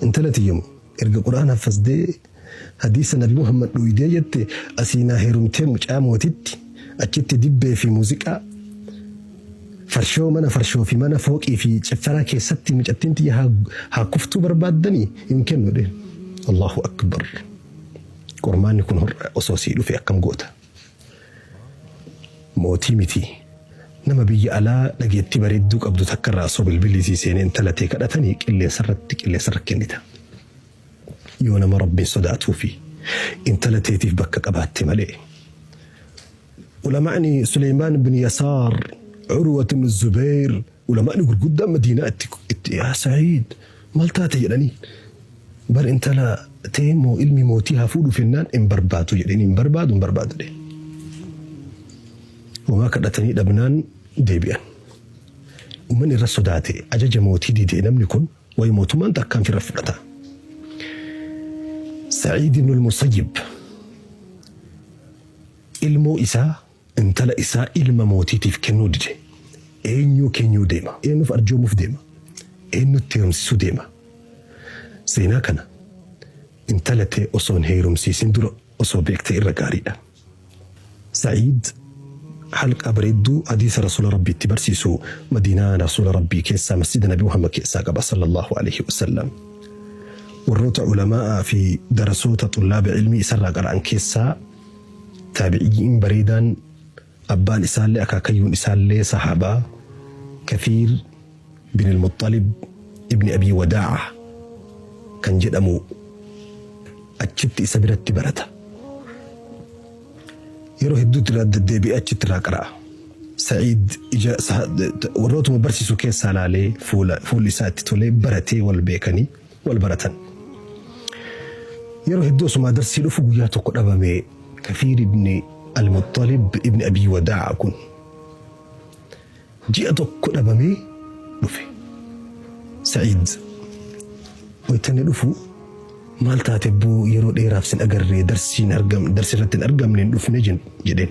Intala tiyya moo erga Qur'aana haffasdee hadiisa Nabi Muhammad dhuuydee jette asii naa heerumtee mucaa mootitti achitti dibbee fi muuziqaa farshoo mana farshoo fi mana fooqii fi ciffaraa keessatti mucattiin tiyya haa kuftuu barbaaddanii hin kennu jedheen. Allahu Akbar. Qormaanni kun hor'a osoo sii dhufe akkam goota? Mootii miti. Nama biyya alaa dhageettii bareedduu qabdu takka irraa osoo bilbilli sii seenee intala tee kadhatanii qilleensarratti qilleensarra kennita. Yoo nama Rabbiin sodaatuu fi intala teetiif bakka qabaatte malee. Ulamaa'ni Suleymaan bin Yasaar, Urwat ibn Zubayr, ulamaa'ni gurguddaan Madiinaa itti itti yaa Sa'iid maal taate jedhanii bar intala tee moo ilmi mootii haa fuudhuuf jennaan hin barbaadu jedheen hin barbaadu hin barbaadu jedheen. Homaa kadhatanii dhabnaan deebi'an. Uummanni irra sodaate ajaja mootii dide namni kun wayi mootummaan tarkaanfii irra fudhata. Sa'iid ibn al-Musayyib ilmoo isaa Intala isaa ilma mootiitiif kennuu dide. Eenyuu kenyuu deema? Eennuuf arjoomuuf deema? Eennutti heerumsiisuu deema? Seenaa kana intala tee osoo hin heerumsiisin dura osoo beektee irra gaariidha. Sa'iid halqaa bareedduu hadiisa Rasuula Rabbii itti barsiisu Madiinaa Rasuula Rabbii keessaa Masjida Nabi Muhammad keessaa qaba sallallahu aleyhi wasallam. Warroota ulamaa'aa fi darasoota xullaaba ilmii isarraa qara'an keessaa Taabi'iyyiin bareedaan abbaan isaallee akaakayyuun isaallee sahaabaa Kathiir bin Al-Muxxalib ibni Abii Wadaa'a kan jedhamu achitti isa biratti barata. Yeroo hedduutti irraa deddeebi'ee achitti irraa qara'a. Sa'iid ija warrootuma barsiisu keessaa laalee fuula fuulli isaa itti tolee baratee wal beekanii wal baratan. Yeroo hedduu osumaa darsii dhufu guyyaa tokko dhabame Kathiir ibni Al-Muxxalib ibni Abii Wadaa'a kun. Ji'a tokko dhabamee dhufe. Sa'iid wayita inni dhufu maal taate boo yeroo dheeraaf sin agarree darsiin argam darsi irratti hin argamne hin dhufne jedheen.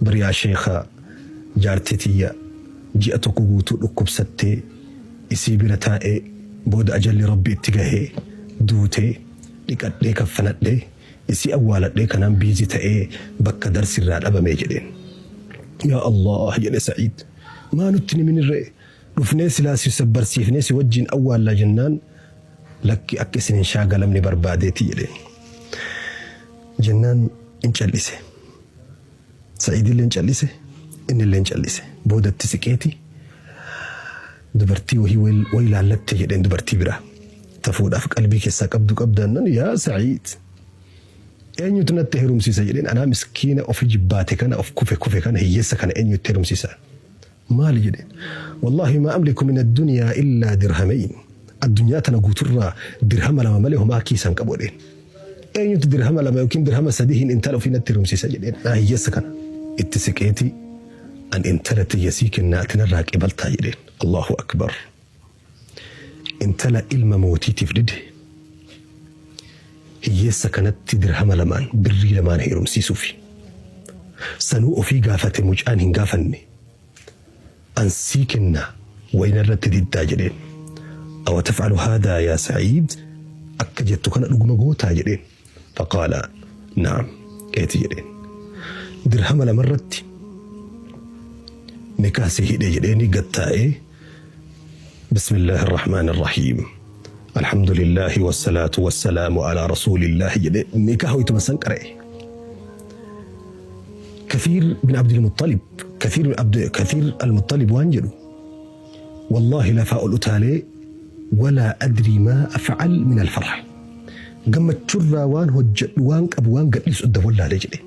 Bar yaa sheekha jaartii tiyya ji'a tokko guutuu dhukkubsattee isii bira taa'ee booda ajalli Rabbi itti gahee duutee dhiqadhee kaffanadhee isii awwaaladhee kanaan biizi ta'ee bakka darsi irraa dhabame jedheen. Yaa Allaah jedhe Sa'iid maa nutti hin himinirree dhufnee silaa si sabbarsiifnee si wajjiin awwaallaa jennaan lakki akka isin hin shaagalamne barbaadeeti jedheen. Jennaan in cal'ise. Sa'iidilleen cal'ise, innilleen cal'ise. Booda itti siqeeti dubartii wahii wayi laallatte jedheen dubartii biraa. Ta fuudhaaf qalbii keessaa qabdu qabdaannan yaa Sa'iid eenyutu natti heerumsiisa jedheen anaa miskiina ofi jibbaate kana of kufe kufe kana hiyyeessa kana eenyutti heerumsiisa. Maali jedheen. Wallaahi maa amliku min addunyaa illaa dirhamayn. Addunyaa tana guuturraa dirhama lama malee homaa kiisa hin qabu jedheen. Eenyutu dirhama lama yookiin dirhama sadihiin intala ofii natti heerumsiisa jedheen. Naa hiyyeessa kana. Itti siqeeti an intala tiyya sii kennaa ati narraa qeebaltaa jedheen. Allahu akbar. Intala ilma mootiitiif dide hiyyeessa kanatti dirhama lamaan birrii lamaan heerumsiisuufi. Sanuu ofii gaafate mucaan hin gaafanne. An sii kenna way narratti diddaa jedheen. Awa taf'alu haadaa yaa Sa'iid akka jettu kana dhuguma gootaa jedheen. Faqaala na'am eeti jedheen. Dirhama lamarratti nikaa si hidhe jedheeni gad taa'ee Bismillaahi Arrahmaani Arrahiim Alhamdulillaahi wassalaatu wassalaamu alaa rasuulillaahi jedhee nikaa waytuma san qara'e. Kathiir bin Abdil Muxxalib Kathiir bin Abd Kathiir Al-Muxxalib waan jedhu Wallaahi lafaa ol utaalee walaa adrii maa af'al min al-farah gammachurraa waan hojjedhu waan qabu waan gadhiisu adda wallaale jedhe.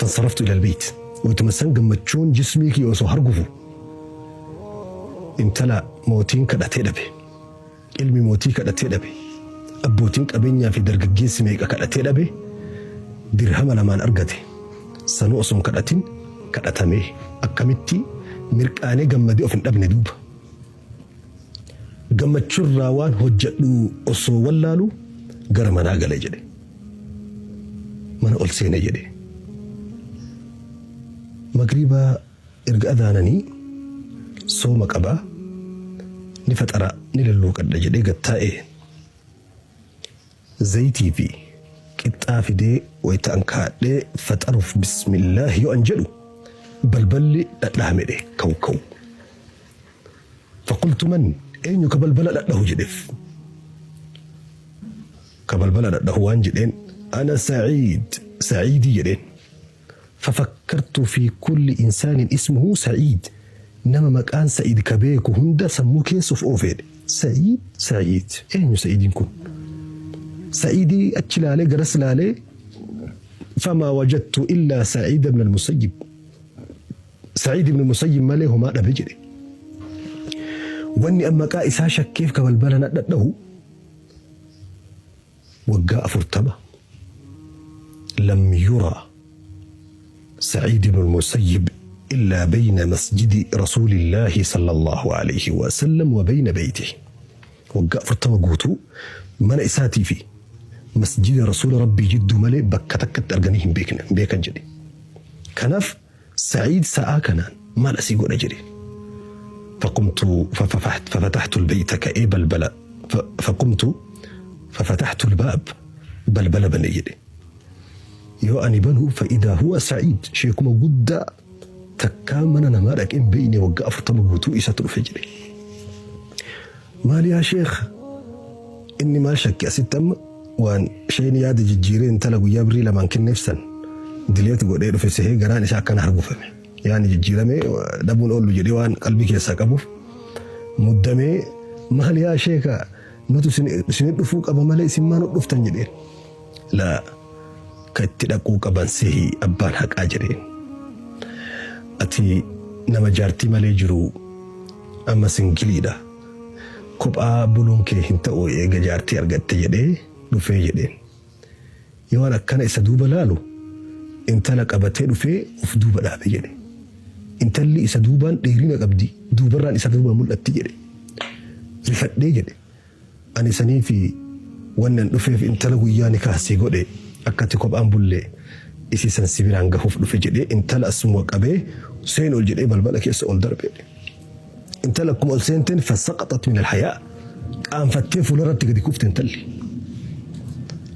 Fansaraftu ila al-bayt waytuma san gammachuun jismii kiyya osoo hargufu intala mootiin kadhatee dhabe. Ilmi mootii kadhatee dhabe. Abbootiin qabeenyaa fi dargaggeessi meeqa kadhatee dhabe dirhama lamaan argate. Sanuu osoo hin kadhatin kadhatamee. Akkamitti mirqaanee gammadee of hin dhabne duuba. Gammachurraa waan hojjedhu osoo wallaalu gara manaa gale jedhe. Mana ol seene jedhe. Magriibaa Erga adaananii sooma qaba. Ni faxara ni lulluuqadha jedhee gad taa'ee zayitii fi qixxaa fidee wayita an kaadhee faxaruuf bismillaahi yoo an jedhu balballi dhadhahamedhe kaw kaw. Faqultu man eenyu ka balbala dhadhahu jedheef. Ka balbala dhadhahu waan jedheen ana Sa'iid Sa'iidii jedheen. Fafakkartu fi kulli insaanin ismuhu Sa'iid nama maqaan Sa'iid ka beeku hunda sammuu keessa of oofeedhe. Sa'iid Sa'iid eenyu Sa'iidiin kun? Sa'iidii achi laalee garas laalee famaa wajadtu illaa Sa'iid ibn al-Musayyib. Sa'iid ibn Musayyib malee homaa dhabe jedhe. Wanni an maqaa isaa shakkeef ka balbala na dhadhahu waggaa 40 lam yura Sa'iid ibn al-Musayyib illaa bayna masjidi Rasuulillaahi sallallahu alayhi wa sallam wa bayna baytihi. Waggaa 40 guutuu mana isaatii fi masjida Rasuula Rabbii jidduu malee bakka takkatti arganii hin beekne hin beekan jedhe. Kanaaf Sa'iid sa'aa kanaan maal asii godha jedhe. Faqumtu fafatahtu albayta ka'ee balbala faqumtu fafatahtu albaab balbala bane jedhe. Yoo ani banu fa'idaa huwa Sa'iid sheekuma guddaa takkaa mana namaa dhaqee hin beekne waggaa 40 guutuu isatu dhufe jedhe. Maal yaa sheekh inni maal shakke asitti amma waan sheen yaada jijjiiree intala guyyaa birrii lamaan kenneef san dileet godhee dhufe sehee garaan isaa akkana hargufame. Yaani jijjiiramee dhabuun oollu jedhee waan qalbii keessaa qabuuf muddamee maal yaa sheeka nutu isin dhufuu qaba malee isin maa nu dhuftan jedheen. Laa ka itti dhaquu qaban sihi abbaan haqaa jedheen. Ati nama jaartii malee jiru amma singiliidha. Kophaa buluun kee hin ta'u eega jaartii argatte jedhee dhufee jedheen. Yoo an akkana isa duuba laalu intala qabatee dhufee of duuba dhaabe jedhe. Intalli isa duubaan dheerina qabdi duubarraan isa duubaan mul'atti jedhe. Rifadhee jedhe. Ani saniifi wanni an dhufeef intala guyyaa nikaah sii godhe akka ati kophaan bulle isii san si biraan gahuuf dhufe jedhee intala asuma qabee seen ol jedhee balbala keessa ol darbe. Intala akkuma ol seenteen fasaqaxat min alhayaa qaanfattee fuularratti gadi kufte intalli.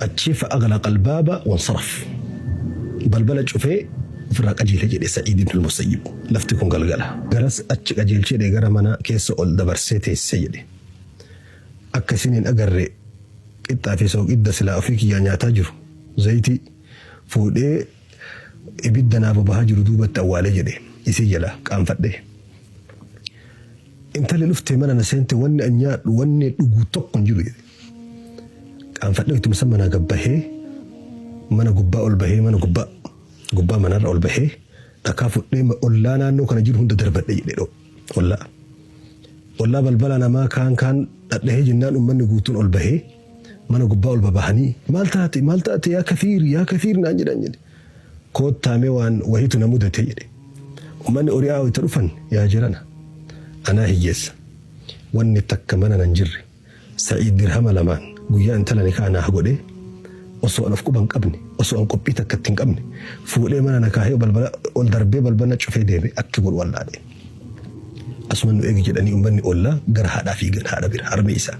Achii fa'aglaqa albaaba wansaraf balbala cufee ofirraa qajeele jedhe Sa'iid ibn al-Musayyib. Lafti kun galgala. Garas achi qajeelchee jedhe gara mana keessa ol dabarsee teessise jedhe. Akka isin hin agarre qixxaa fi sooqidda silaa ofii kiyyaa nyaataa jiru, zayitii, fuudhee ibidda naa bobahaa jiru duubatti awwaale jedhe isii jalaa qaanfadhee. Intalli dhuftee mana na seente wanni an nyaadhu wanni dhugu tokko hin jiru jedhe. Qaanfadhee ittuma san manaa gad bahee mana gubbaa ol bahee mana gubbaa gubbaa manarra ol bahee dhakaa fudhee ollaa naannoo kana jiru hunda darbadhe jedhe ollaa. Ollaa balbala namaa kaan kaan dhadhahee jennaan ummanni guutuun ol bahee mana gubbaa ol babahanii maal taate maal taate yaa Kathiir yaa Kathiir naan jedhan jedhe. Koottaa mee waan wahiitu na mudate jedhe. Ummanni ori'aa wayita dhufan yaa jarana anaa hiyyeessa wanni takka mana nan jirre Sa'iid dirhama lamaan guyyaa intala nikaa naah godhee osoo an of quba hin qabne osoo an qophii takka itti hin qabne fuudhee mana na kaahee balbala ol darbee balbala na cufee deeme akki godhu wallaale. Asuman nu eegi jedhanii ummanni ollaa gara haadhaa fiigan haadha bira harmee isaa.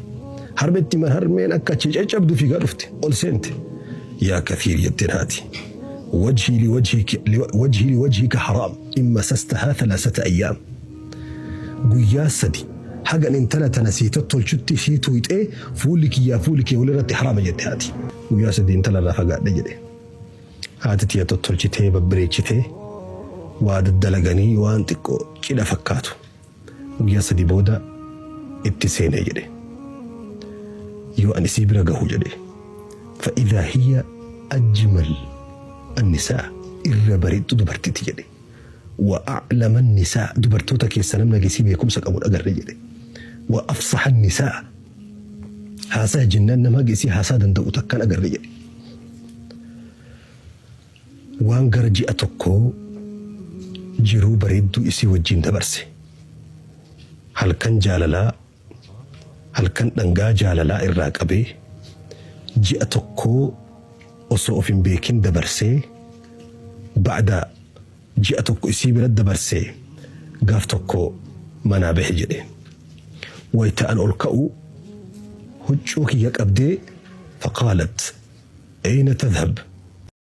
Harmetti himan harmeen akka achi caccabdu fiigaa dhufte ol seente. Yaa Kathiir jetteen haati. Wajhii li wajhika haraam in masastahaa thalaasata ayyaam. Guyyaa sadi hagan intala tana sii tottolchutti ishii tuuyxee fuulli kiyyaa fuulli kee walirratti haraama jette haati. Guyyaa sadi intala irraa fagaadhe jedhe. Haati tiyya tottolchitee babbareechitee waa daddalaganii waan xiqqoo cidha fakkaatu guyyaa sadi booda itti seenee jedhe. Yoo an isii bira gahu jedhe fa'idhaa hiya ajmal annisaa irra bareeddu dubartiti jedhe. Wa a'lama annisaa dubartoota keessa namni hagasii beekumsa qabu hin agarre jedhe. Wa afsaha annisaa haasaya jennaan nama haga isii haasaa danda'u takka hin agarre jedhe. Waan gara ji'a tokkoo jiruu bareedduu isii wajjiin dabarse. Halkan jaalalaa halkan dhangaa jaalalaa irraa qabee ji'a tokkoo osoo of hin beekin dabarsee ba'da ji'a tokko isii bira dabarsee gaaf tokko manaa bahe jedhe. Wayta an ol ka'u huccuu kiyya qabdee faqaalat ayna tadhhab?